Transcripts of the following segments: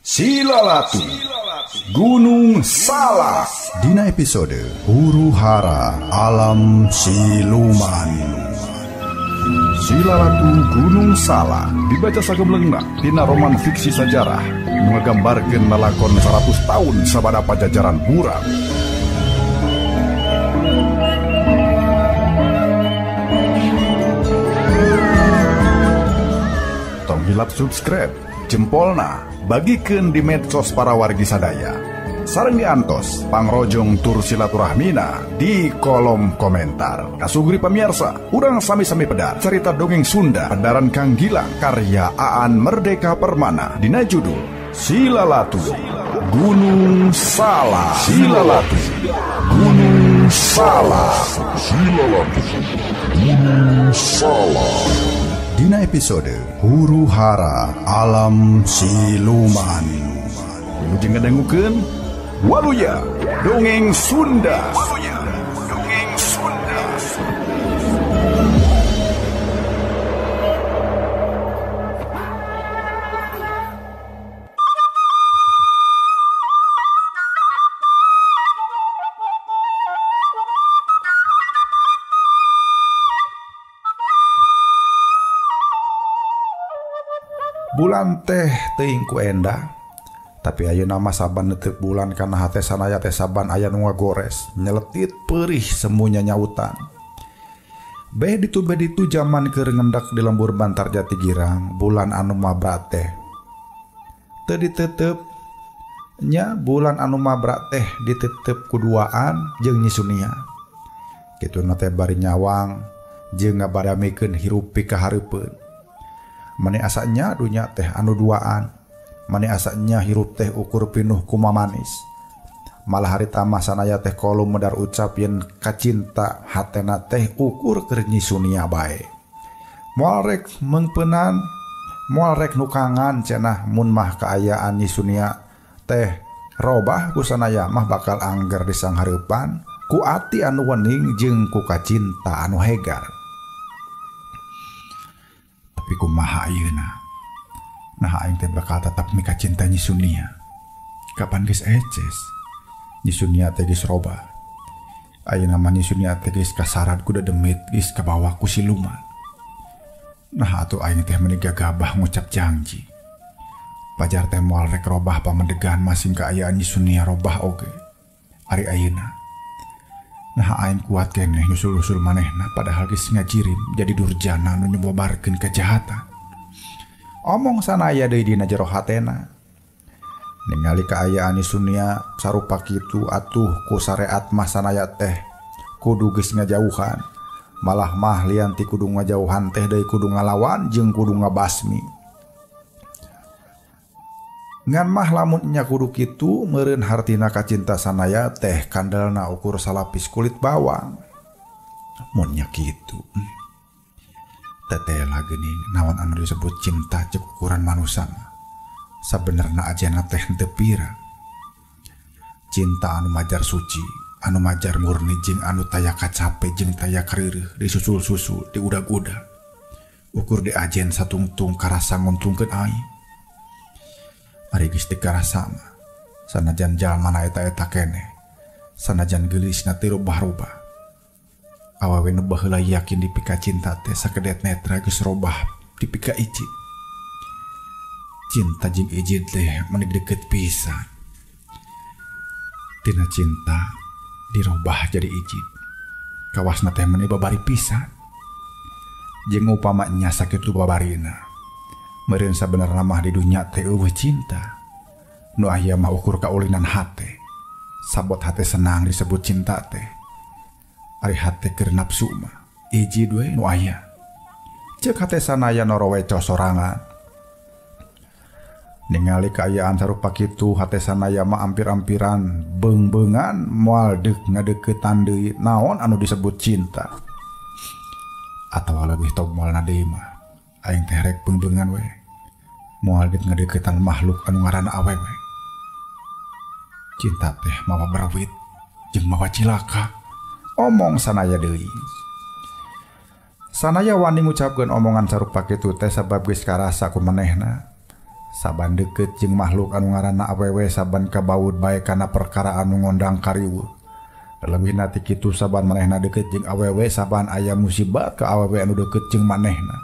Silalatu Gunung Salak. Dina episode Huru Hara Alam Siluman. Silalatu Gunung Salak dibaca sagemlengna dina roman fiksi sajarah nu ngagambarkeun lalakon 100 tahun sabada pajajaran buram. Tong hilap subscribe, jempolna, bagikeun di medsos para wargi sadaya. Sareng diantos pangrojong tur silaturahmina di kolom komentar. Kasugri pemirsa, urang sami-sami pedar cerita dongeng Sunda pedaran Kang Gilang karya Aan Merdeka Permana dina judul Silalatu Gunung Salak. Silalatu Gunung Salak. Silalatu Gunung Salak. Dina episode Huru Hara Alam Siluman. Wilujeng ngadangukeun Waluya Dongeng Sunda. Waluya Dongeng Sunda. Bulan teh teuing ku endah. Tapi ayeuna mah saban neuteuk bulan kana hate sanaya teh saban aya nu ngagores, nyeletit perih semuanya nyautan. Beh ditu jaman keur ngendak di lembur Bantar Jati Girang, bulan anu mabra teh teu ditetep nya, bulan anu mabra teh ditetep kuduaan jeung Nyi Sunia. Kituna teh bari nyawang jeung ngabadamikeun hirup pikahareupeun. Mane asanya dunya teh anu duaan. Mane asanya hirup teh ukur pinuh kumamanis. Malah harita mah sanaya teh kolum medar ucap yen kacinta hatena teh ukur keur Nyi Sunia bae. Moal rek meungpeunan, moal rek nukangan cenah mun mah kaayaan Nyi Sunia teh robah ku sanaya mah bakal angger di sanghareupan ku ati anu wening jeung ku kacinta anu hegar. Tapi kumaha ayeuna? Nah aing teh bakal tetap mika cinta Nyi Sunia. Kapan geus eces? Nyi Sunia teh geus robah. Ayeuna mah Nyi Sunia teh geus kasarat ku dedemit, geus kabawa ku siluman. Nah atuh aing teh meuni gagabah ngucap janji. Pajar teh moal rek robah pamedegan masing kaayaan Nyi Sunia robah oge. Ari ayeuna. Nah aing kuat keneh nyusul-usul manehna padahal geus ngajirim jadi durjana nu nyebarkeun kejahatan. Omong sanaya deui dina jero hatena. Ningali kaayaan Nyi Sunia sarupa kitu atuh ku sareat mah sanaya teh kudu geus ngajauhan. Malah mah lian ti kudu ngajauhan teh deui kudu ngalawan jeung kudu ngabasmi. Ngan mah lamun nya kudu kitu meureun hartina kacinta sanaya teh kandelna ukur salapis kulit bawang. Mun nya kitu tetela geuning naon anu disebut cinta ceuk ukuran manusa mah. Sabenerna ajana teh henteu pira. Cinta anu majar suci, anu majar murni jeung anu taya kacape jeung taya kareureuh disusul-susul diudag-udag. Ukur diajen satungtung karasa nguntungkeun aing. Ari geus teu karasa mah sanajan jalmana eta-eta keneh, sanajan geulisna teu robah-robah. Awewe nu baheula yakin dipika cinta teh sakedet netra geus robah dipika ijid. Cinta jeung ijid teh meuni deukeut pisan. Tina cinta dirobah jadi ijid. Kawasna teh meuni babari pisan. Jeung upama nya sakitu babarina. Meureun sabenerna mah di dunya teh eueuh cinta. Nu aya mah ukur kaulinan hate. Sabot hate senang disebut cinta teh. Ari hate keur nafsu mah ijid we nu aya. Ceuk hate sanaya norowe cosorangan. Ningali kaayaan sarupa kitu hate sanaya mah ampir-ampiran beungbeungan moal deuk ngadeuketan deui naon anu disebut cinta. Atawa leuwih tog moalna deui mah aing teh rek beungbeungan we. Moal deuk ngadeuketan makhluk anu ngaranna awewe. Cinta teh mawa berawit jeung mawa cilaka. Omong sanaya deui. Sanaya wani ngucapkeun omongan sarupa kitu teh sabab geus karasa ku manehna. Saban deukeut jeung makhluk anu ngaranna awewe saban kabaud bae kana perkara anu ngondang kariweuh. Leuwihna ti kitu saban manehna deukeut jeung awewe saban aya musibah ka awewe anu deukeut jeung manehna.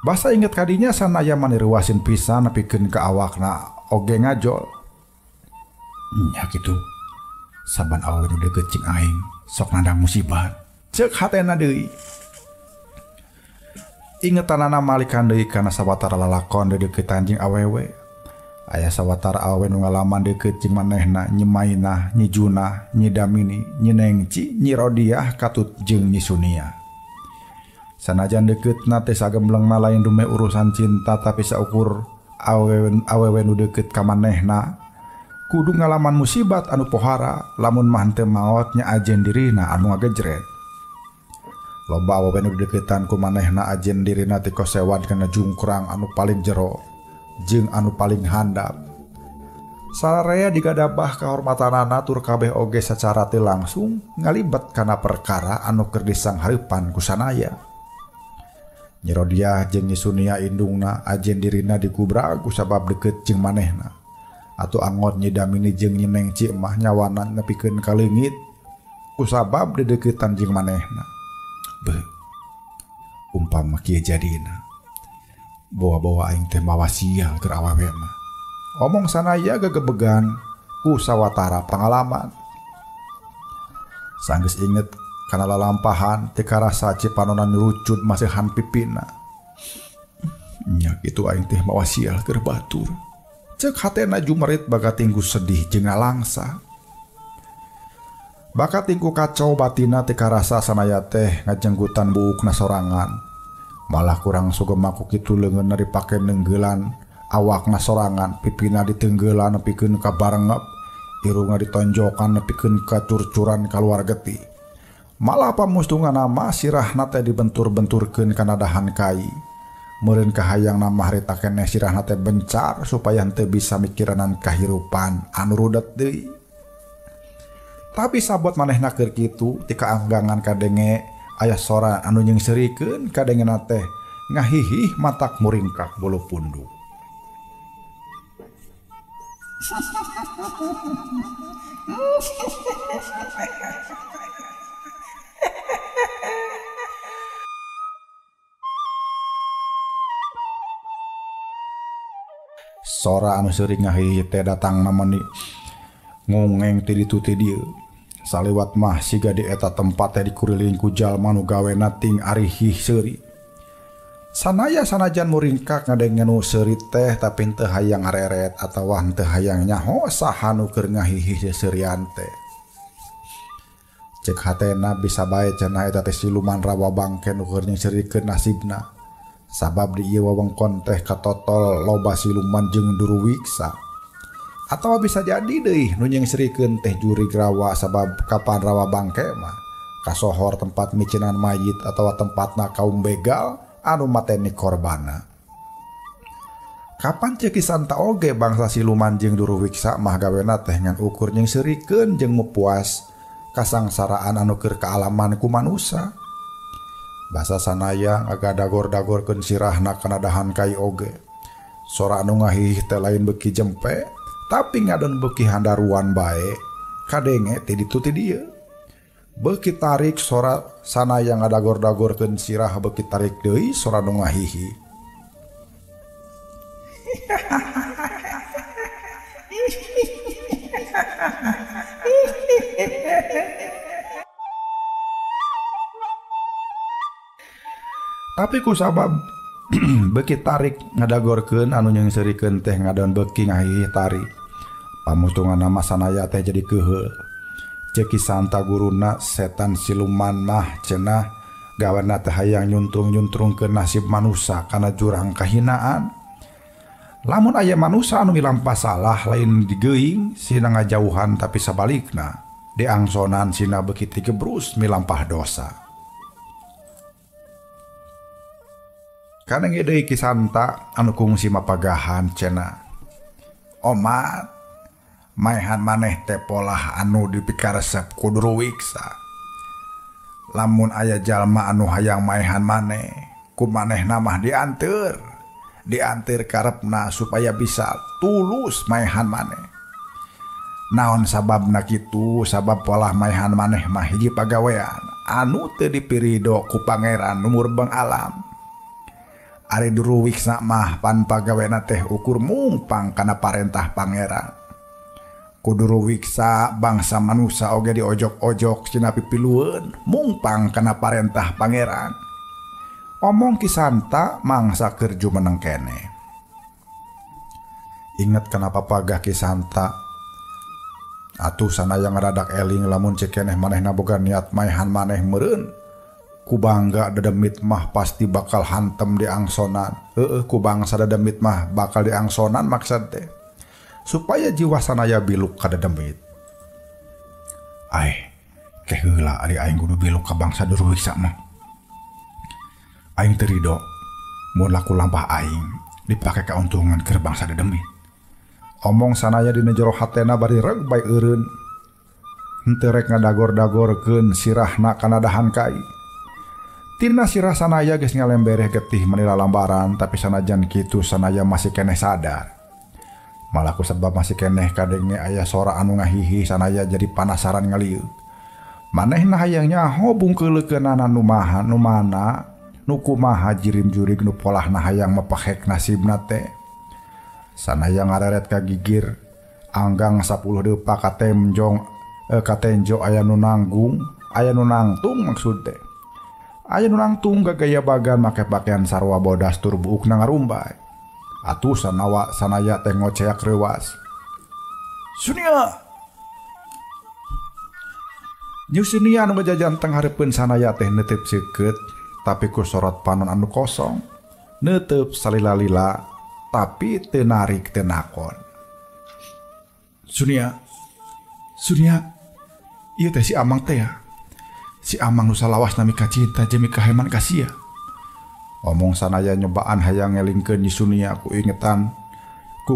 Basa inget kadinya sanaya mani reuasin pisan nepikeun ka awakna oge ngajol. Nya kitu. Saban awewe nu deukeut jeung aing sok nandang musibah. Ceuk hatena deui. Ingetanana malikan deui kana sawatara lalakon deukeutan jeung awewe. Aya sawatara awewe nu ngalaman deukeut jeung manehna, Nyi Mainah, Nyi Junah, Nyi Damini, Nyi Nengci, Nyi Rodiah katut jeung Nyi Sunia. Sanajan deukeutna teh sagemblengna lain dumeh urusan cinta tapi saukur awewe nu deukeut ka manehna kudu ngalaman musibat anu pohara lamun mah henteu maot nya ajen dirina anu ngagejret. Loba awewe nu deuketan ku manehna ajen dirina ti kosewan kana jungkrang anu paling jero jeung anu paling handap. Sararea digadabah kahormatanana tur kabeh oge sacara teu langsung ngalibet kana perkara anu keur disanghareupan ku sanaya. Nyi Rodiah jeung Nyi Sunia indungna ajen dirina dikubrag ku sabab deukeut jeung manehna. Atuh angot Nyi Damini jeung Nyi Nengci mah nyawana nepikeun ka leungit ku sabab dideuketan jeung manehna. Beuh, umpama kieu jadina bawa-bawa aing teh mawa sial keur awewe mah. Omong sanaya gegebegan ku sawatara pangalaman. Sanggeus inget kana lalampahan teu karasa cipanonan rucut masihan pipina. Nya kitu aing teh mawa sial keur batur. Ceuk hatena jumerit bakating ku sedih jeung ngalangsa. Bakating ku kacau batina teu karasa sanaya teh ngajenggutan buukna sorangan. Malah kurang sugema ku kitu leungeunna dipake neunggelan awakna sorangan, pipina diteunggelan nepikeun ka barengep, irungna ditonjokan nepikeun ka curcuran kaluar getih. Malah pamustunganna mah sirahna teh dibentur-benturkeun kana dahan kai. Meureun kahayangna mah harita keneh sirahna teh bencar supaya henteu bisa mikiranan kahirupan anu rudet deui. Tapi sabot manehna keur kitu ti kaanggangan kadenge aya sora anu nyeungseurikeun kadengena teh ngahihih matak muringkak bulu punduk. Sora anu seurik ngahihih teh datang nameni ngongeng ti ditu ti dieu. Saliwat mah siga di eta tempat teh dikuriling ku jalma nu gawena ting arihih seuri. Sanaya sanajan muringkak ngadenge nu seuri teh tapi henteu hayang ngareret atawa henteu hayang nyaho saha nu keur ngahihih seurian teh. Cek hatena bisa bae cenah eta teh siluman rawa bangke nu keur nyeungseurikeun nasibna. Sabab di ieu wewengkon teh katotol loba siluman jeung duruwiksa. Atawa bisa jadi deui nu nyeungseurikeun teh jurig rawa sabab kapan rawa bangke mah kasohor tempat micenan mayit atawa tempatna kaum begal anu mateni korbana. Kapan ceuk Santa oge bangsa siluman jeung duruwiksa mah gawena teh ngan ukur nyeungseurikeun jeung mupuas kasangsaraan anu keur kaalaman ku manusa. Basa sanaya ngagadagor-dagorkeun sirahna kana dahan kai oge. Sora anu ngahihih teh lain beuki jempe tapi ngadon beuki handaruan bae kadenge ti ditu ti dieu. Beuki tarik sora sanaya ngadagor-dagorkeun sirah beuki tarik deui sora nu ngahihi. Tapi ku sabab beuki tarik ngadagorkeun anu nyeungseurikeun teh ngadon beuki ngahihi tarik. Pamustunganna mah sanaya teh jadi keuheul. Ceuk Santa guruna setan siluman mah cenah gawana teh hayang nyuntrung-nyuntrungkeun nasib manusa kana jurang kahinaan. Lamun aya manusa anu milampah salah lain digeuing sina ngajauhan tapi sabalikna diangsonan sina beuki tigebrus milampah dosa. Kadenge deui Ki Santa anu kungsi mapagahan cenah. Omat maehan maneh teh polah anu dipikaresep ku duruwiksa. Lamun aya jalma anu hayang maehan maneh, ku manehna mah dianteur. Diantir karepna supaya bisa tulus maehan maneh. Naon sababna kitu? Sabab polah maehan maneh mah hiji pagawean anu teu dipirido ku pangeran nu murbeng alam. Ari Duruwiksa mah pan pagawena teh ukur mungpang kana parentah pangeran. Ku Duruwiksa bangsa manusa oge diojok-ojok sina pipilueun mungpang kana parentah pangeran. Omong Ki Santa mangsa keur jumeneng keneh. Inget kenapa pagah Ki Santa? Atuh sanaya ngaradak eling lamun cekeneh manehna boga niat maehan maneh meureun. Ku bangga dedemit mah pasti bakal hantem di angsonan. Heueuh ku bangsa dedemit mah bakal diangsonan maksud teh. Supaya jiwa sanaya biluk ka dedemit. Aih, keh heula ari aing kudu biluk ka bangsa Duruwiksa mah. Aing teu rido mun laku lampah aing dipake kauntungan keur bangsa dedemit. Omong sanaya dina jero hatena bari reg bae eureun. Henteu rek ngadagor-dagorkeun sirahna kana dahan kai. Tina sirah sanaya geus ngalembereh getih menila lambaran, tapi sanajan kitu sanaya masih keneh sadar. Malah ku sebab masih keneh kadenge aya sora anu ngahihi sanaya jadi panasaran ngalieu. Manehna hayang nyaho bungkeuleukeunana nu maha nu mana nu kumaha jirim jurig nu polahna hayang mepahek nasibna teh. Sanaya ngareret ka gigir anggang 10 depa katemjong katenjo aya nu nanggung, aya nu nangtung maksud teh. Aya nu nangtung gagaya bagan make pakaian sarwa bodas tur buukna ngarumbay. Atuh sanawa sanaya teh ngoceak reuwas. Sunia. Nyu Sunia anu ngajajan teng hareupeun sanaya teh neuteup seukeut tapi ku sorot panon anu kosong. Neuteup salila-lila tapi teu narik teu nakon. Sunia. Sunia. Ieu teh si Amang teh ya. Si Amang nu salawasna mika cinta jeung mika heman ka sia. Omong sanaya nyobaan hayang ngelingkeun Nyi Sunia ku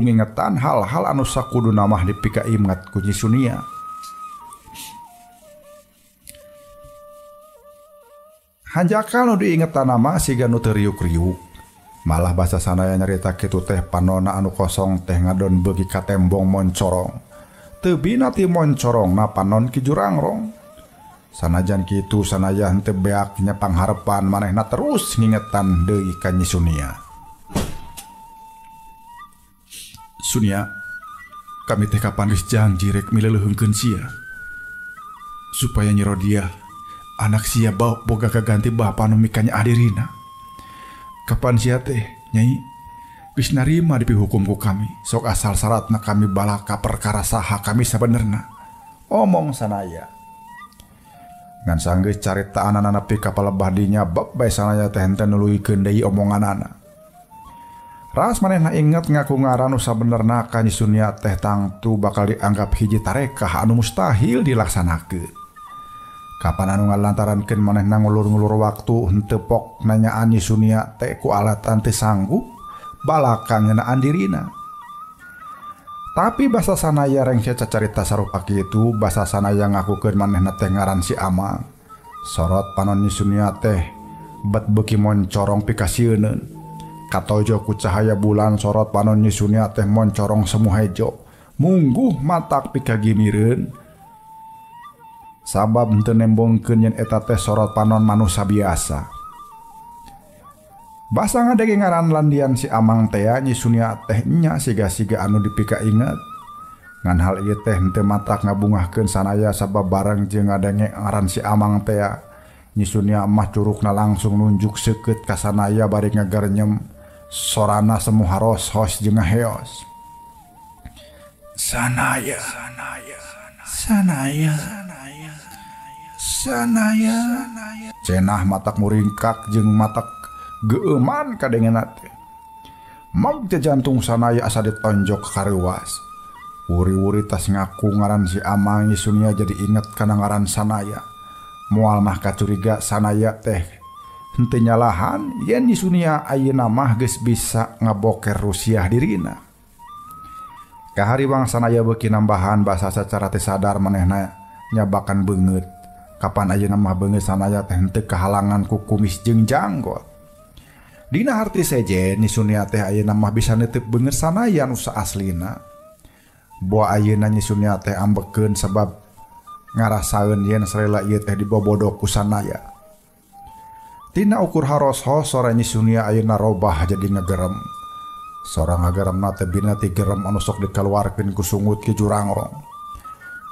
ngingetan hal-hal anu sakuduna mah dipika inget ku Nyi Sunia. Hanjakal nu diingetan mah siga nu teu riuk-riuk. Malah basa sanaya nyarita kitu teh panona anu kosong teh ngadon beuki ka tembong moncorong. Teu bina ti moncorongna panon ki jurangrong. Sanajan kitu sanaya henteu beak nya pangharepan manehna terus ngingetan deui ka Nyi Sunia. Sunia, kami teh kapan geus janji rek mileleuheungkeun sia. Supaya Nyi Rodiah anak sia boga kaganti bapa nu mikanya adirina. Kapan sia teh Nyai geus narima dipihukum ku kami. Sok asal syaratna kami balaka perkara saha kami sabenerna. Omong sanaya. Ngan sanggeus caritaanana nepi ka palebah dinya bab bae sanaya teh henteu nuluykeun deui omonganana. Ras manehna inget ngaku ngaran nu sabenerna ka Nyi Sunia teh tangtu bakal dianggap hiji tarekah anu mustahil dilaksanakeun. Kapan anu ngalantarankeun manehna ngulur-ngulur waktu henteu pok nanyaan Nyi Sunia teh ku alatan teu sanggup balaka ngeunaan dirina. Tapi basa sanaya rengse cacarita sarupa kitu, basa sanaya ngakukeun manehna teh ngaran si Amang. Sorot panon Nyi Sunia teh bet beuki moncorong pikasieuneun. Katojo ku cahaya bulan sorot panon Nyi Sunia teh moncorong semu hejo. Mungguh matak pikagimireun. Sabab henteu nembongkeun yen eta teh sorot panon manusa biasa. Basa ngadege ngaran landian si Amang tea Nyi Sunia teh nya siga-siga anu dipika inget. Ngan hal ieu teh henteu matak ngabungahkeun sanaya sabab bareng jeung ngadenge ngaran si Amang tea. Nyi Sunia mah curukna langsung nunjuk seukeut ka sanaya bari ngagarnyem sorana semu haros-hos jeung ngaheos. Sanaya, Sanaya, Sanaya, Sanaya. Cenah matak muringkak jeung matak geueuman kadengena teh. Mag teh jantung sanaya asa ditonjok kareuwas. Wuri-wuri tas ngaku ngaran si Amang, Nyi Sunia jadi inget kana ngaran sanaya. Moal mah kacuriga sanaya teh henteu nyalahan yen Nyi Sunia ayeuna mah geus bisa ngaboker rusiah dirina. Kahariwang sanaya beuki nambahan basa sacara teu sadar manehna nyabakan beungeut. Kapan ayeuna mah beungeut sanaya teh henteu kahalangan ku kumis jeung janggot. Dina harti sejen Nyi Sunia teh ayeuna mah bisa nitip beungeut Sanaya nu saaslina. Boa ayeuna Nyi Sunia teh ambekeun sebab ngarasaeun yen sarela ieu teh dibobodo ku Sanaya. Tina ukur haros-hos sora Nyi Sunia ayeuna robah jadi ngegerem. Sora ngageremna teh bina ti gerem anu sok dikaluarkeun ku sungut Ki Jurangrong.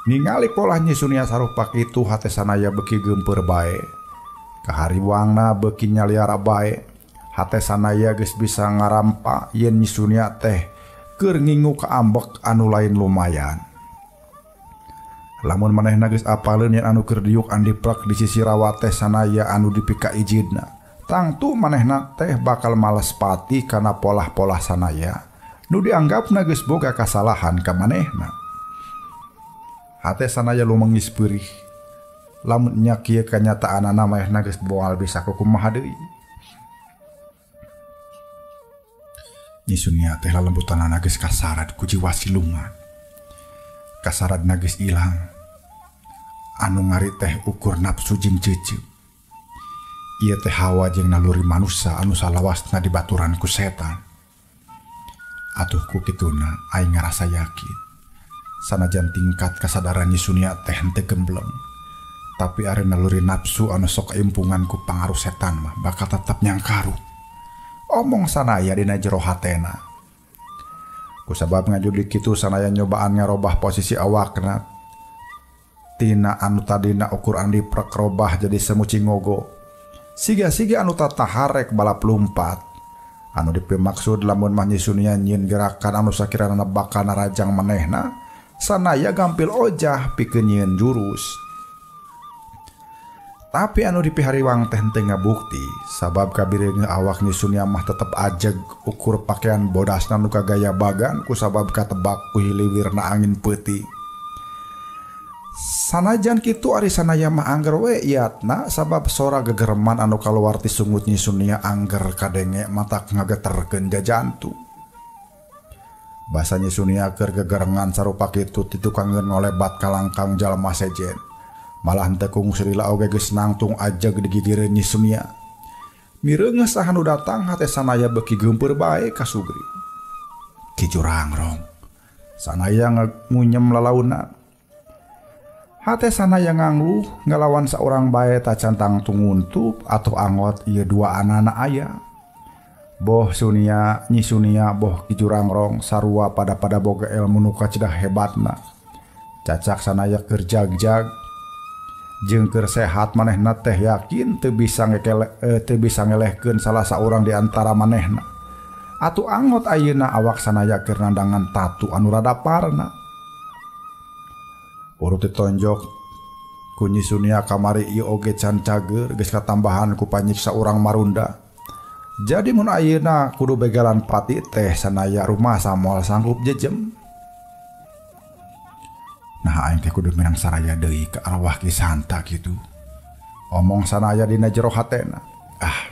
Ningali polah Nyi Sunia sarupa kitu hate Sanaya beuki geumpeur bae. Kahariwangna beuki nyaliara bae. Hate Sanaya geus bisa ngarampa yen Nyi Sunia teh keur ngingu kaambek anu lain lumayan. Lamun manehna geus apaleun yen anu keur diuk andiplek di sisi rawa teh Sanaya anu dipika ijidna, tangtu manehna teh bakal males pati kana polah-polah Sanaya nu dianggapna geus boga kasalahan ka manehna. Hate Sanaya lumengis peurih. Lamun nya kieu kanyataanana manehna geus moal bisa kumaha deui. Nyi Sunia teh lalembutanana geus kasarad ku jiwa siluman. Kasaradna geus ilang. Anu ngari teh ukur nafsu jeung ceuceu. Ieu teh hawa jeung naluri manusa anu salawasna dibaturan ku setan. Atuh ku kituna aing ngarasa yakin. Sanajan tingkat kasadaran Nyi Sunia teh henteu gembleng, tapi ari naluri nafsu anu sok kaimpungan ku pangaruh setan mah bakal tetep nyangkaru. Omong Sanaya dina jero hatena. Kusabab ngajudi kitu Sanaya nyobaan ngarobah posisi awakna. Tina anu tadina ukur andiprek robah jadi semu cingogo. Siga-siga anu tataharek balap lumpat. Anu dipimaksud lamun mah Nyi Sunia nyieun gerakan anu sakirana bakal narajang manehna, Sanaya gampil ojah pikeun nyieun jurus. Tapi anu dipihariwang teh henteu ngabukti sabab kabireuneuh awak Nyi Sunia mah tetep ajeg ukur pakaian bodasna nu kagaya bagan kusabab katebak ku hiliwirna angin peuting. Sanajan kitu ari Sanaya mah angger we iatna sabab sora gegereman anu kaluar ti sungut Nyi Sunia angger kadenge matak ngageterkeun jajantu. Basa Nyi Sunia keur gegerengan sarupa kitu ti tukangeun ngolebat kalangkang jalma sejen. Malah henteu kung Srila oge geus nangtung ajeg digigireun Nyi Sunia. Mireungeuh saha nu datang hate Sanaya beuki geumpeur bae ka Sugri. Ki Jurangrong. Sanaya ngunyem lalaunan. Hate Sanaya ngangluh ngalawan saurang bae tacan tangtung nguntup atau angot ieu dua anana aya. Boh Sunia, Nyi Sunia, boh Ki Jurangrong sarua pada-pada boga ilmu nu kacedah hebatna. Cacak Sanaya keur jag-jag jeung keur sehat manehna teh yakin teu bisa teu bisa ngelehkeun salah saurang di antara manehna. Atuh angot ayeuna awak Sanaya keur nandangan tatu anu rada parna. Urut ditonjok ku Nyi Sunia kamari ieu oge can cager geus katambahan ku panyiksa urang marunda. Jadi mun ayeuna kudu begalan pati teh Sanaya rumasa moal sanggup jejem. Nah aing teh kudu minang saraya deui ka arwah Ki Santa kitu. Omong Sanaya dina jero hatena. Ah,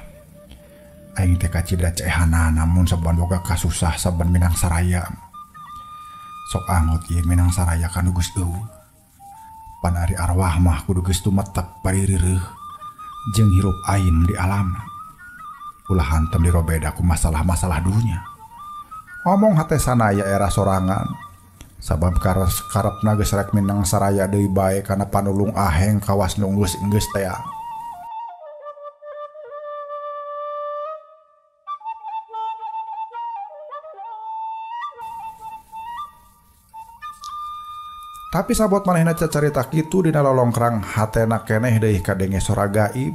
aing teh kacida cehanana mun saban boga kasusah saban minang saraya. Sok angot ieu minang saraya kanu geus eueuh. Pan ari arwah mah kudu geus tumetep bari reureuh jeung hirup aing di alamna. Ulah hantem dirobeda ku masalah-masalah dunya. Omong hate Sanaya era sorangan. Sabab karepna geus rek minang saraya deui bae kana panulung aheng kawas nu geus tea. Tapi sabot manehna cacarita kitu dina lolongkrang hatena keneh deui kadenge sora gaib.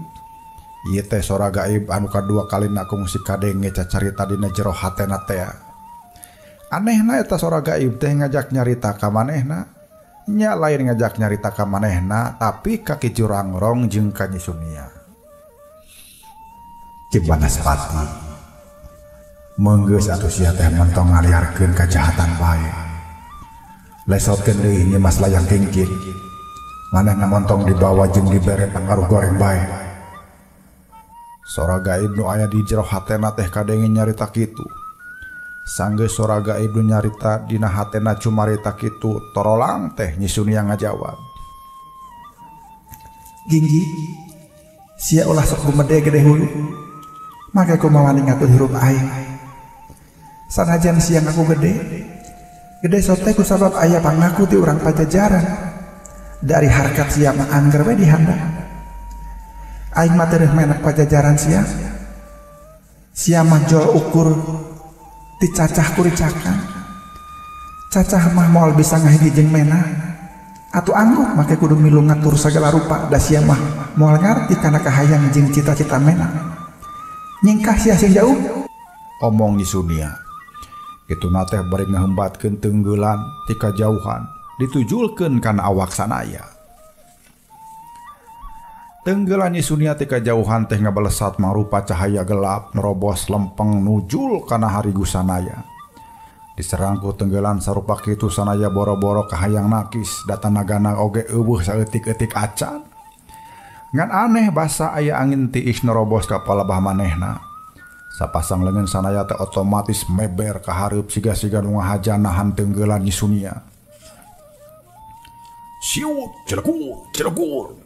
Ieu teh sora gaib anu kadua kalina kungsi kadenge cacarita dina jero hatena tea. Anehna eta sora gaib teh ngajak nyarita ka manehna. Nya lain ngajak nyarita ka manehna tapi ka Ki Jurangrong jeung ka Nyi Sunia. Ki Banaspati meunggeus atuh sia teh mentong ngaliarkeun kajahatan bae. Lesotkeun deui Nyi Mas Layang Kingkit. Manehna montong dibawa jeung dibere pangaruh goreng bae. Sora gaib nu aya di jero hatena teh kadenge nyarita kitu. Sanggeus sora gaib nu nyarita dina hatena cumarita kitu, torolang teh Nyi Sunia ngajawab. Ginggi, sia ulah sok gumede gede hulu. Make kumaha wani ngatur hirup aing. Sanajan siang aku gede, gede sote ku sabab aya pangaku ti urang Pajajaran. Dari harkat sia mah angger we dihandap. Aing mah teu menak Pajajaran sia. Sia mah jol ukur ti cacah kuricakan. Cacah mah moal bisa ngahiji jeung mena. Atuh angguk make kudu milu ngatur sagala rupa da sia mah moal ngarti kana kahayang jeung cita-cita mena. Nyingkah sia sing jauh. Omong Nyi Sunia. Kituna teh bari ngahembatkeun tenggelan ti kajauhan ditujulkeun kana awak Sanaya. Tenggelan Nyi Sunia ti kajauhan teh ngabalesat mangrupa cahaya gelap nerobos lempeng nujul kana harigu Sanaya. Diserang ku tenggelan sarupa kitu Sanaya boro-boro kahayang nakis da tanagana oge eueuh saeutik-eutik acan. Ngan aneh basa aya angin tiis nerobos ka palebah manehna. Sapasang leungeun Sanaya teh otomatis meber ka hareup siga-siga nu ngahaja nahan tenggelan Nyi Sunia. Siut, celegur, celegur.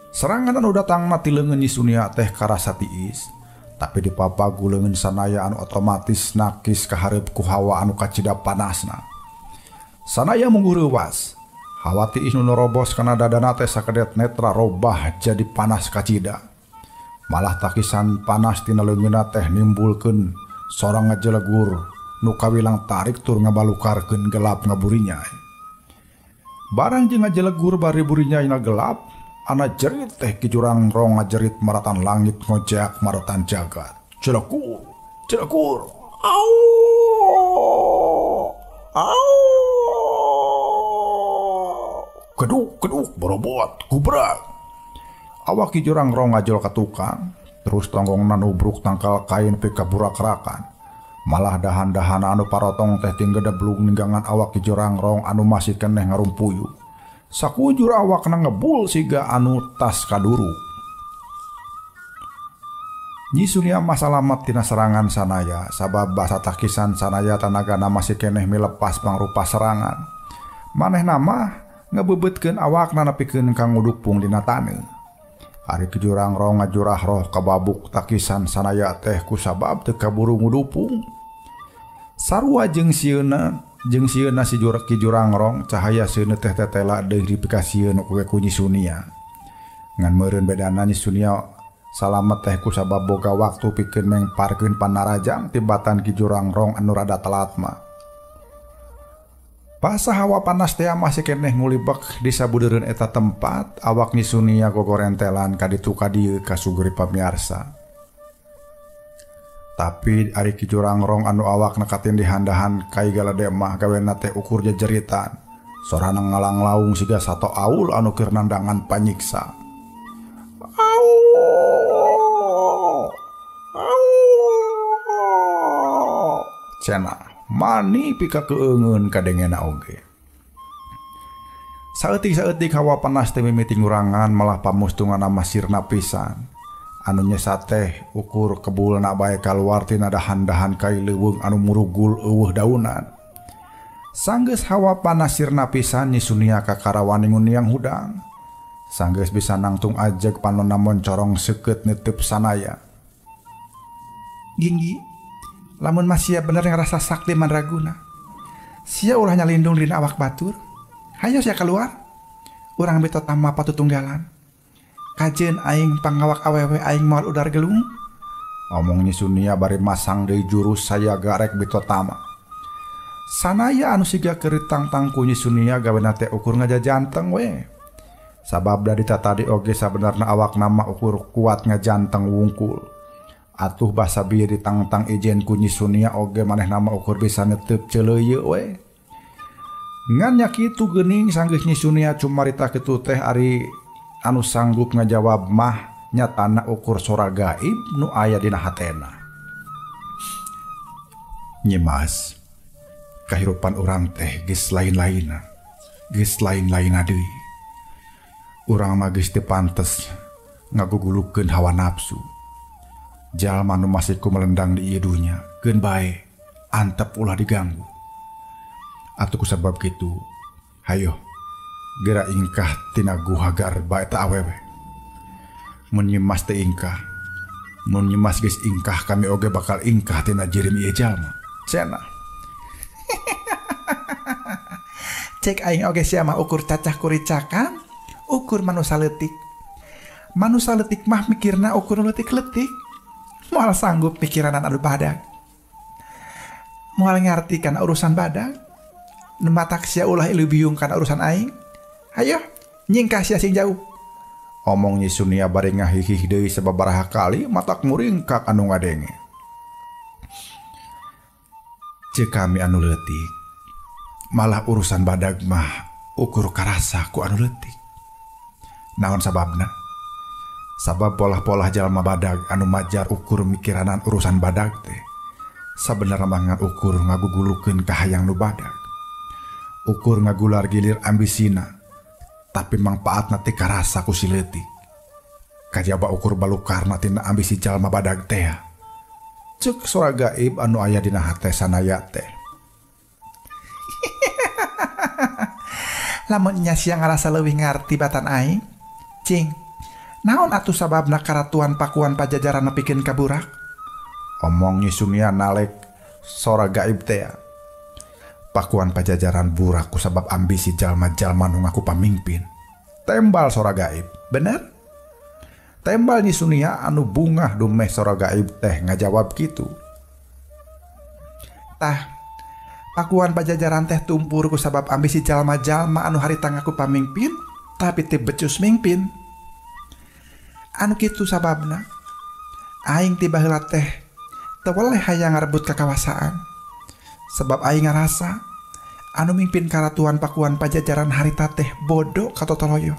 Serangan anu datangna ti leungeun Nyi Sunia teh karasa tiis, tapi dipapagu leungeun Sanaya anu otomatis nakis ka hareup ku hawa anu kacida panasna. Sanaya mungguh reuwas. Hawa tiis nu nerobos kana dadana teh sakedet netra robah jadi panas kacida. Malah takisan panas tina leungeunna teh nimbulkeun sorang ngajelegur nu kawilang tarik tur ngabalukarkeun gelap ngaburinya. Barang jeung ngajelegur bari burinya ina gelap, ana jerit teh Ki Jurangrong ngajerit maratan langit ngojeak maratan jagat. Jelegur, jelegur. Au! Au! Keduk, keduk, borobot, gubrak. Awak Ki Jurangrong ngajol ka tukang, terus tonggongna nubruk tangkal kain pika burakrakan. Malah dahan-dahana anu parotong teh tinggedeblung ninggangan awak Ki Jurangrong anu masih keneh ngarumpuyu. Sakujur awakna ngebul siga anu tas kaduru. Nyi Sunia mah salamet tina serangan Sanaya, sabab basa takisan Sanaya tanagana masih keneh milepas mangrupa serangan. Manehna mah ngebebeutkeun awakna nepikeun ka ngudukpung dina taneuh. Ari Ki Jurangrong ngajurah roh kababuk takisan Sanaya teh kusabab teu kaburu ngudupung. Sarua jeung sieuna si Ki Jurangrong cahaya seuneu teh tetela deui dipikasieun ku Nyi Sunia. Ngan meureun bedana Nyi Sunia salamet teh kusabab boga waktu pikeun mengparkeun panarajang tibatan Ki Jurangrong anu rada telat mah. Basa hawa panas teh masih keneh ngulibek di sabudeureun eta tempat, awak Nyi Sunia gogorentelan ka ditu ka dieu kasuguri pamiarsa. Tapi ari Ki Jurangrong anu awakna katindihan-dahan kai galede mah gawena teh ukur jejeritan. Sorana ngalanglaung siga sato aul anu keur nandangan panyiksa. Au! Au! Cenah mani pika keungeun kadengena oge. Saeutik-saeutik hawa panas teh mimiti ngurangan malah pamustunganna mah sirna pisan. Anu nyesa teh ukur kebulna bae kaluar tina dahan-dahan kai leuweung anu murugul eueuh daunan. Sanggeus hawa panas sirna pisan Nyi Sunia kakarawan nguniang hudang. Sanggeus bisa nangtung ajeg panonna moncorong seukeut neuteub Sanaya. Ginggi, lamun mah sia bener ngarasa sakti mandraguna. Sia ulah nyalindung dina awak batur. Hayo sia keluar. Urang beto tama patutunggalan. Kajeun aing pangawak awewe aing moal udar gelung. Omong Nyi Sunia bari masang deui jurus sayaga rek beto tama. Sanaya anu siga keur ditangtang ku Nyi Sunia gawena teh ukur ngajajanteng we. Sabab da ditatadi oge sabenerna awakna mah ukur kuat ngajanteng wungkul. Atuh basa bieu ditangtang ijen ku Nyi Sunia oge manehna mah ukur bisa neteup ceuleuyeut we. Ngan nya kitu geuning sanggeus Nyi Sunia cumarita kitu teh ari anu sanggup ngajawab mah nyatana ukur sora gaib nu aya dina hatena. Nyi Mas, kahirupan urang teh geus lain-lainna. Geus lain-lainna deui. Urang mah geus teu pantes ngagugulukeun hawa nafsu. Jalma nu masih ku melendang di ieu dunya, keun bae antep ulah diganggu. Atuh kusabab kitu, hayo gera ingkah tina guha garba eta awewe. Mun Nyi Mas teu ingkah, Mun Nyimas geus ingkah kami oge bakal ingkah tina jirim ieu jalma. Cenah. Cek aing oge sia mah ukur cacah kuricakan, ukur manusa leutik. Manusa leutik mah mikirna ukur leutik-leutik. Moal sanggup mikiranan anu badag. Moal ngarti kana urusan badag. Nu matak sia ulah ilubiung kana urusan aing. Hayo, nyingkah sia sing jauh. Omong Nyi Sunia bari ngahihih deui sababaraha kali matak muringkak anu ngadenge. Ceuk kami anu leutik, malah urusan badag mah ukur karasa ku anu leutik. Naon sababna? Sabab polah-polah jalma badag anu majar ukur mikiranan urusan badag teh sabenerna mah ngan ukur ngagugulukeun kahayang nu badag. Ukur ngagular gilir ambisina, tapi mangpaatna teh karasa ku si leutik. Kajaba ukur balukarna tina ambisi jalma badag teh. Ceuk sora gaib anu aya dina hate sanaya teh. Lamun nya sia ngarasa leuwih ngarti batan aing, cing. Naon atuh sababna karatuan Pakuan Pajajaran nepikeun ka burak? Omong Nyi Sunia nalek sora gaib teh. Pakuan Pajajaran burak ku sabab ambisi jalma-jalma nu ngaku pamimpin. Tembal sora gaib, bener? Tembal Nyi Sunia anu bungah dumeh sora gaib teh ngajawab kitu. Tah, Pakuan Pajajaran teh tumpur ku sabab ambisi jalma-jalma anu harita ngaku pamimpin tapi teu becus mingpin. Anu kitu sababna aing ti baheula teh teu weleh hayang ngarebut kakawasaan. Sebab aing ngarasa anu mimpin karatuan Pakuan Pajajaran harita teh bodoh katotoloyo.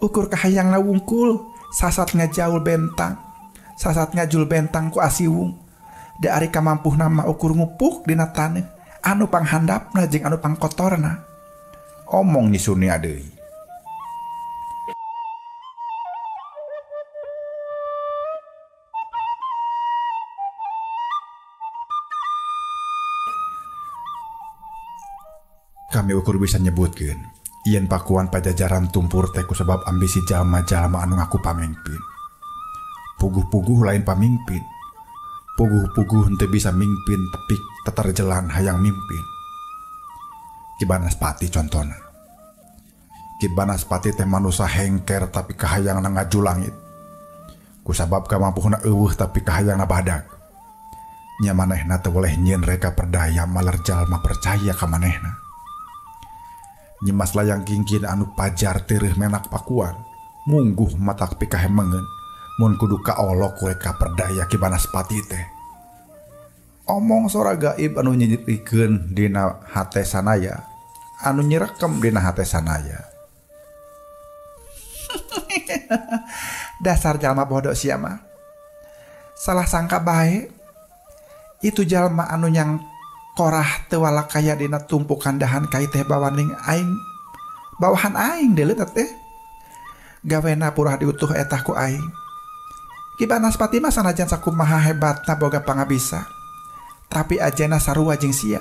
Ukur kahayangna wungkul sasat ngajaul bentang, sasat ngajul bentang ku asiwung. Da ari kamampuhna mah ukur ngupuk dina taneuh anu panghandapna jeung anu pangkotorna. Omong Nyi Sunia deui. Kami ukur bisa nyebutkeun yen Pakuan Pajajaran tumpur teh kusabab ambisi jalma-jalma anu ngaku pamimpin. Puguh-puguh lain pamimpin. Puguh-puguh henteu bisa mimpin tapi teterjelan hayang mimpin. Ki Banaspati contona. Ki Banaspati teh manusa hengker tapi kahayangna ngaju langit. Kusabab kamampuhna eueuh tapi kahayangna badag. Nya manehna teu boleh nyieun reka perdaya maler jalma percaya ka manehna. Nyimas Layang Kingkin anu pajar tereuh menak Pakuan mungguh matak pikahemengeun mun kudu kaolok reka perdaya Ki Banaspati teh. Omong sora gaib anu nyirikeun dina hate sanaya, anu nyirekem dina hate sanaya. Dasar jalma bodoh sia mah. Salah sangka bae. Itu jalma anu nyang korah teu walakaya dina tumpukan dahan kai teh bawaning aing. Bawahan aing deuleu teh. Gawena purah diutuh etah ku aing. Ki Banaspati mah sanajan sakumaha hebatna boga pangabisa, tapi ajena sarua jeung sia.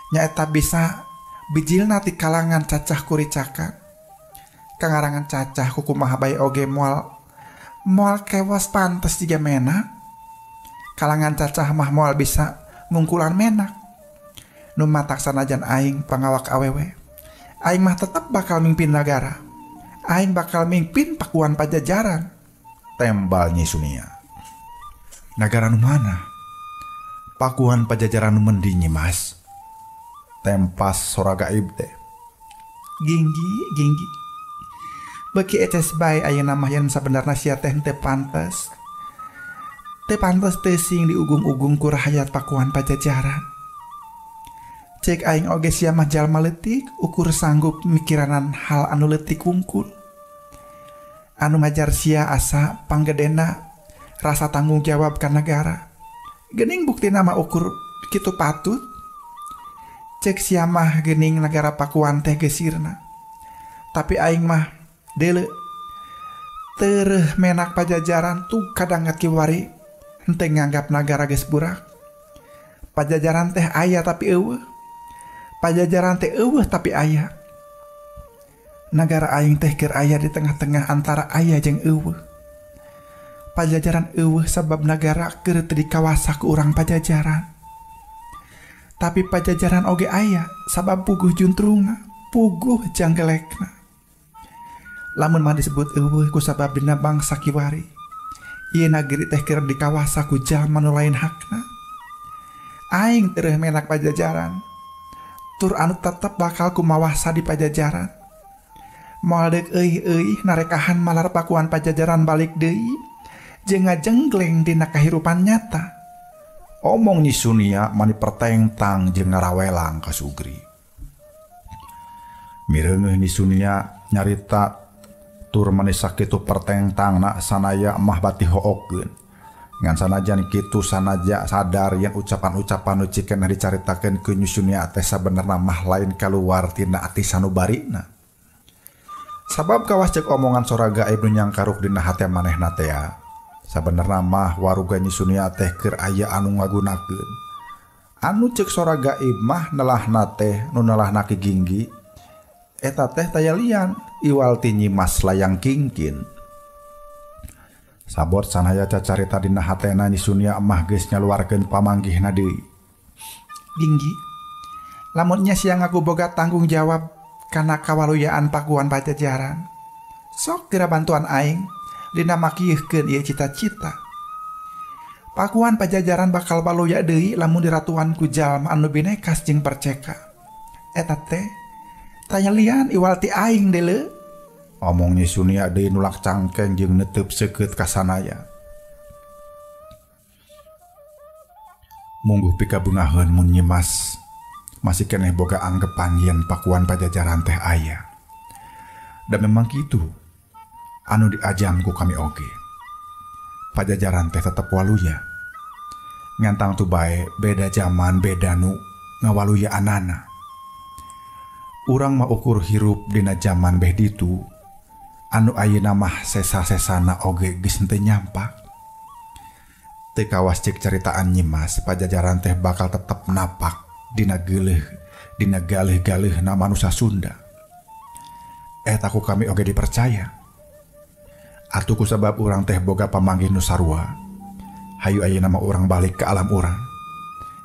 Nyaeta bisa bijilna ti kalangan cacah kuricakan. Kangarangan cacah kukumaha bae oge moal kewas pantes jiga menak. Kalangan cacah mah moal bisa ngungkulan menak. Nu matak sanajan aing pangawak awewe, aing mah tetep bakal mimpin nagara. Aing bakal mimpin Pakuan Pajajaran. Tembal Nyi Sunia. Nagara nu mana? Pakuan Pajajaran nu mendi Nyi Mas. Tempas sora gaib teh. Ginggi, ginggi. Beki eces bae ayeuna mah yen sabenerna sia teh henteu pantes. Teu pantes teh sing diugung-ugung ku rahayat Pakuan Pajajaran. Cek aing oge sia mah jalma leutik ukur sanggup mikiranan hal anu leutik wungkul. Anu ngajar sia asa panggedena rasa tanggung jawab ka nagara. Gening buktina mah ukur kitu patut. Cek sia mah gening nagara Pakuan teh gesirna. Tapi aing mah deuleu tereuh menak Pajajaran tuh kadangat kiwari henteu nganggap nagara geus burak. Pajajaran teh aya tapi eueuh. Pajajaran teh eueuh tapi aya. Nagara aing teh keur aya di tengah-tengah antara aya jeung eueuh. Pajajaran eueuh sabab nagara keur teu dikawasa ku urang Pajajaran. Tapi Pajajaran oge aya sabab puguh juntrungna, puguh janggelekna. Lamun mah disebut eueuh ku sabab dina bangsa kiwari. Ieu nageri teh keur dikawasa ku jalma nu lain hakna. Aing tereuh menak Pajajaran. Tur anu tetep bakal kumawasa di Pajajaran. Moal deuk euih-euih narekahan malar Pakuan Pajajaran balik deui jeung ngajenggleng dina kahirupan nyata. Omong Nyi Sunia mani pertengtang jeung ngarawelang ka Sugri. Mireungeuh Nyi Sunia nyarita tur mani sakitu pertengtangna sanaya mah bati hookeun. Ngan sanajan kitu sanaja sadar yen ucapan-ucapan nu cikeneh dicaritakeun ku Nyi Sunia teh sabenerna mah lain kaluar tina ati sanubarina. Sabab kawas ceuk omongan sora gaib nu nyangkaruk dina hate manehna teh. Sabenerna mah waruga Nyi Sunia teh keur aya anu ngagunakeun. Anu ceuk sora gaib mah nelahna teh nu nelahna Ki Ginggi eta teh taya lian iwal ti Nyi Mas Layang Kingkin. Sabot sanaya cacarita dina hatena Nyi Sunia mah geus nyaluarkeun pamanggihna deui. Ginggi, lamun nya siang aku boga tanggung jawab kana kawaluyaan Pakuan Pajajaran, sok geura bantuan aing dina makieuhkeun ieu cita-cita. Pakuan Pajajaran bakal waluya deui lamun diratuan ku jalma anu binekas jeung perceka. Eta teh tanya lian iwal ti aing deuleu. Omong Nyi Sunia deui nulak cangkeng jeung neteup seukeut ka sanaya. Mungguh pikabeungaheun mun Nyi Mas masih keneh boga anggepan yen Pakuan Pajajaran teh aya. Dan memang kitu anu diajam ku kami oge. Pajajaran teh tetep waluya. Ngantang tu bae beda zaman beda nu ngawaluyaanana. Urang mah ukur hirup dina zaman beh ditu anu ayeuna mah sesa-sesana oge geus henteu nyampak. Teu kawas ceuk caritaan Nyi Mas, Pajajaran teh bakal tetep napak dina geuleuh, dina galeuh-galeuhna manusia Sunda. Eta ku kami oge dipercaya. Atuh ku sabab urang teh boga pamanggih nu sarua. Hayu ayeuna mah urang balik ke alam urang.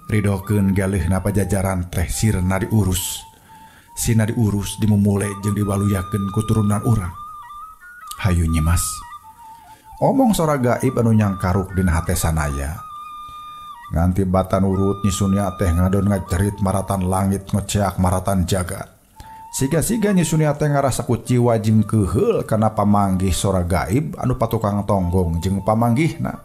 Ridokeun galeuhna Pajajaran teh sirna diurus. Sina diurus dimumule jeung diwaluyakeun ku turunan urang. Hayu Nyi Mas. Omong sora gaib anu nyangkaruk dina hate sanaya. Nganti batan urut Nyi Sunia teh ngadon ngajerit maratan langit ngeceak maratan jagat. Siga-siga Nyi Sunia teh ngarasa kuciwa jeung keuheul kana pamanggih sora gaib anu patukang tonggong jeung pamanggihna.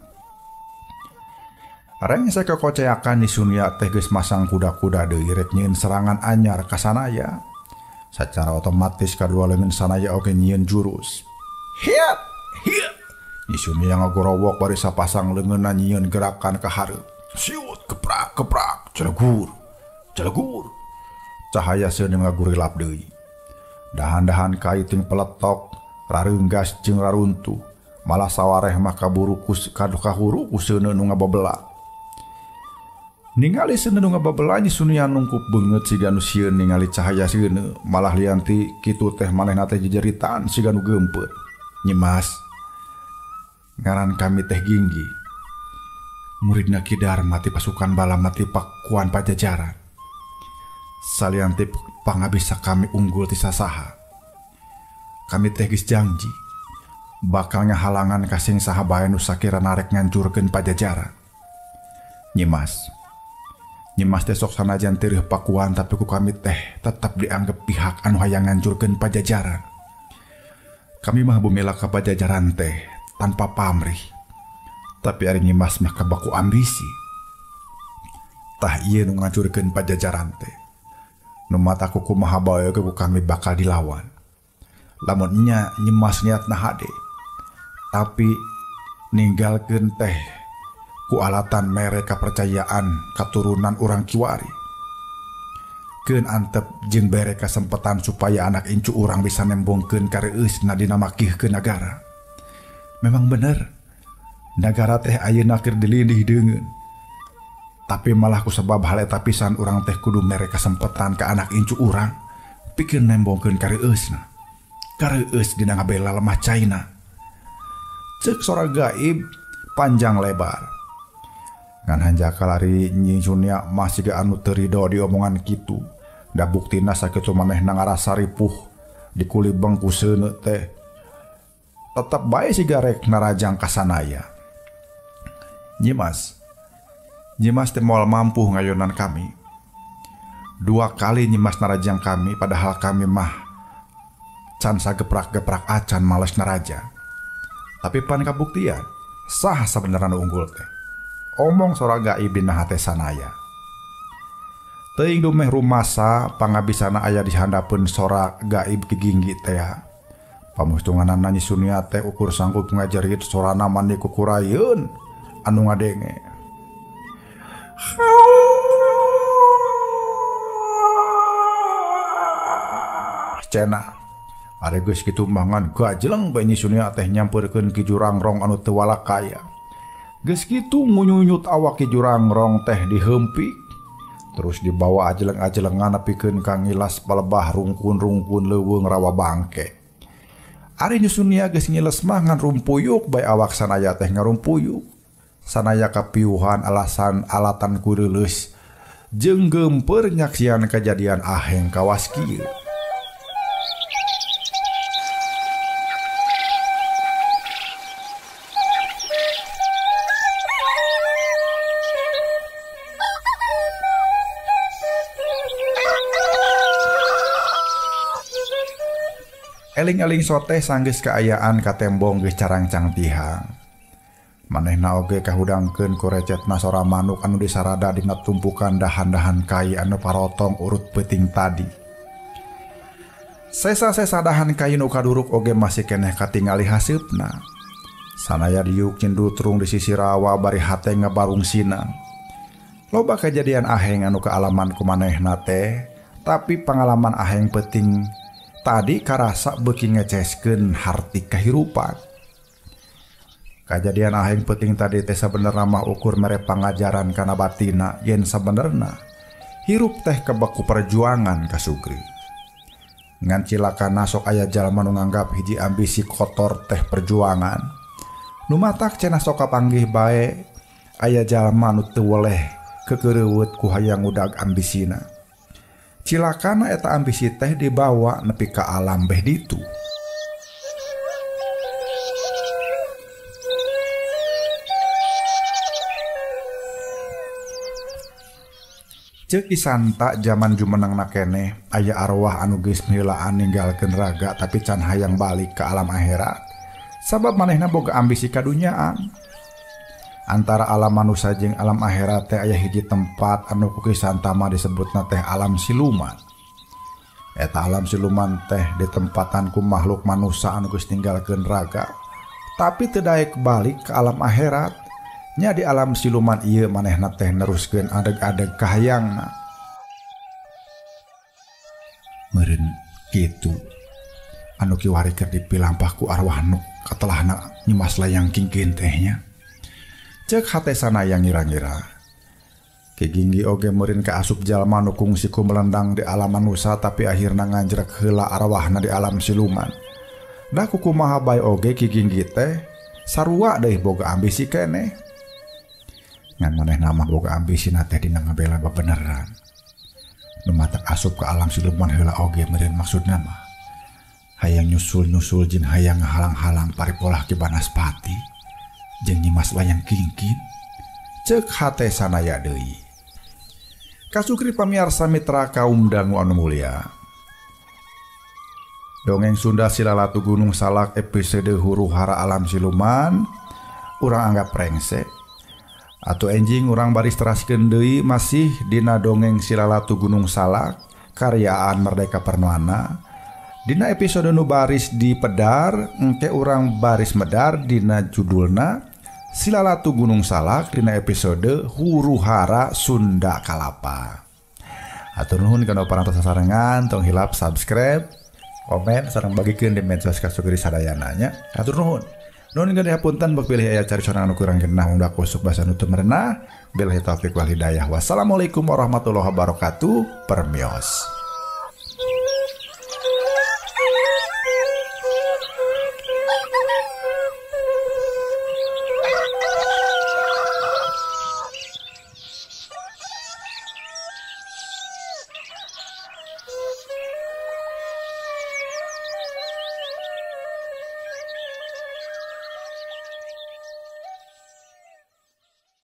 Rengse kekoceakan Nyi Sunia teh geus masang kuda-kuda deui rek nyieun serangan anyar ka sanaya. Sacara otomatis kadua leungeun sanaya oge nyieun jurus. Hiat! Hiat! Nyi Sunia ngagorowok bari sapasang leungeunna nyieun gerakan ka hareup. Siut keprak keprak celegur celegur. Cahaya seuneu ngagurilap deui. Dahan-dahan kaiting peletok, rareunggas jeung raruntuh. Malah sawareh mah kaburu kahuru ku seuneu nu ngababela. Ningali seuneu nu ngababela Nyi Sunia nungkup beungeut siga nu sieun ningali cahaya seuneu. Malah lianti kitu teh manehna teh jejeritan siga nu geumpeut. Nyi Mas, ngaran kami teh Ginggi. Muridna Ki Darma ti pasukan bala mati Pakuan Pajajaran. Salian ti pangabisa kami unggul ti sasaha. Kami teh geus janji bakal ngahalangan kasing saha bae nu sakira narek ngancurkeun Pajajaran. Nyi Mas, Nyi Mas teh sok sanajan teureun Pakuan tapi ku kami teh tetep dianggap pihak anu hayang ngancurkeun Pajajaran. Kami mah bumela ka Pajajaran teh tanpa pamrih. Tapi ari Nyi Mas mah kabaku ambisi. Tah ieu nu ngancurkeun Pajajaran teh. Nu mata ku kumaha bae ku kami bakal dilawan. Lamun nya Nyi Mas niatna hade. Tapi ninggalkeun teh ku alatan mere kapercayaan katurunan urang kiwari. Keun antep jeung bere kasempetan supaya anak incu urang bisa nembongkeun kareueusna dina makihkeun nagara. Memang bener, nagara teh ayeuna keur dilindih deungeun. Tapi malah ku sebab hal eta pisan urang teh kudu mere kasempetan ka anak incu urang pikeun nembongkeun kareueusna. Kareueus dina ngabela lemah China. Cek sora gaib panjang lebar. Ngan hanjakal ari Nyi Sunia mah siga anu teu rido diomongan kitu. Da buktina sakitu manehna ngarasa ripuh dikulibeng ku seuneu teh. Tetep bae siga rek narajang ka Sanaya. Nyimas, Nyimas teh moal mampu ngayonan kami. Dua kali Nyimas narajang kami, padahal kami mah can sageprak-geprak acan males naraja. Tapi pan kabuktian sah sabenerna nu unggul teh. Omong sora gaib dina hate Sanaya. Teuing dumeh rumasa pangabisana aya di handapeun sora gaib Ki Ginggi teh. Pamustunganana Nyi Sunia teh ukur sanggup ngajarit sorana mani kukurayeun anu ngadenge. Cenah ari geus kitu mah ngan gajeleng bae Nyi Sunia teh nyampeurkeun Ki Jurangrong anu teu walakaya. Geus kitu ngunyunyut awak Ki Jurangrong teh diheumpik terus dibawa ajeleng-ajelengan nepikeun ka ngilas palebah rungkun-rungkun leuweung rawa bangke. Ari Nyi Sunia geus ngiles mah ngan rumpuyuk bae awak Sanaya teh ngarumpuyuk. Sanaya kapiuhan alasan alatan kureuleus jeung geumpeur nyaksian kajadian aheng kawas kieu. Eling-eling soteh sanggeus kaayaan katembong geus carangcang tihang. Manehna oge kahudangkeun ku recetna sora manuk anu disarada dina tumpukan dahan-dahan kai anu parotong urut peuting tadi. Sesa-sesa dahan kai nu kaduruk oge masih keneh katingali haseupna. Sanaya diuk nyindutrung di sisi rawa bari hate ngabarung sinang. Loba kajadian aheng anu kaalaman ku manehna teh, tapi pangalaman aheng peuting tadi karasa beuki ngeceskeun harti kahirupan. Kajadian aheng peuting tadi teh sabenerna mah ukur mere pangajaran kana batina yen sabenerna hirup teh kebeku perjuangan kasugri. Ngan cilakana sok aya jalma nu nganggap hiji ambisi kotor teh perjuangan. Nu matak cenah sok kapanggih bae aya jalma nu teu weleh keukeureut ku hayang ngudag ambisina. Cilakana eta ambisi teh dibawa nepi ka alam beh ditu. Ceuk Santa jaman jumenengna keneh aya arwah anu geus miheulaan ninggalkeun raga tapi can hayang balik ka alam akhirat sabab manehna boga ambisi kadunyaan. Antara alam manusia jeung alam akhirat teh aya hiji tempat anu ku Ki Santa mah disebutna teh alam siluman. Eta alam siluman teh ditempatan ku makhluk manusia anu geus ninggalkeun raga tapi teu daek balik ke alam akhirat. Nya di alam siluman ieu manehna teh neruskeun adeg-adeg kahayangna. Meureun kitu anu kiwari keur dipilampah ku arwah nu katelahna Nyimas Layang Kingkin teh nya. Ceuk hate Sanaya ngira-ngira. Ki Ginggi oge meureun kaasup jalma nu kungsi ku melendang di alam manusa tapi akhirna nganjrek heula arwahna di alam siluman. Da kukumaha bae oge Ki Ginggi teh sarua deui boga ambisi keneh. Ngan manehna mah boga ambisina teh dina ngabela bebeneran. Nu matak asup ka alam siluman heula oge meureun maksudna mah hayang nyusul-nyusul jeung hayang ngahalang-halang paripolah Ki Banaspati jeung Nyimas Layang Kingkin. Ceuk hate Sanaya deui. Kasukri pamiarsa mitra kaum dangu anu mulia. Dongeng Sunda Silalatu Gunung Salak episode huru hara alam siluman urang anggap rengse. Atau enjing urang baris teraskeun deui masih dina dongeng Silalatu Gunung Salak karyaan Merdeka Permana. Dina episode nu baris di pedar engke urang baris medar dina judulna Silalatu Gunung Salak dina episode huru hara Sunda Kalapa. Atur nuhun kana parantos sasarengan, tong hilap subscribe, komen sareng bagikeun di medsos kasugri sadayana nya. Atur nuhun. Nuhun gede hapunten bok pilih aya cari anu kurang genah undak kusuk basa nu teu merenah. Billahi taufik wal hidayah. Wassalamualaikum warahmatullahi wabarakatuh. Permios.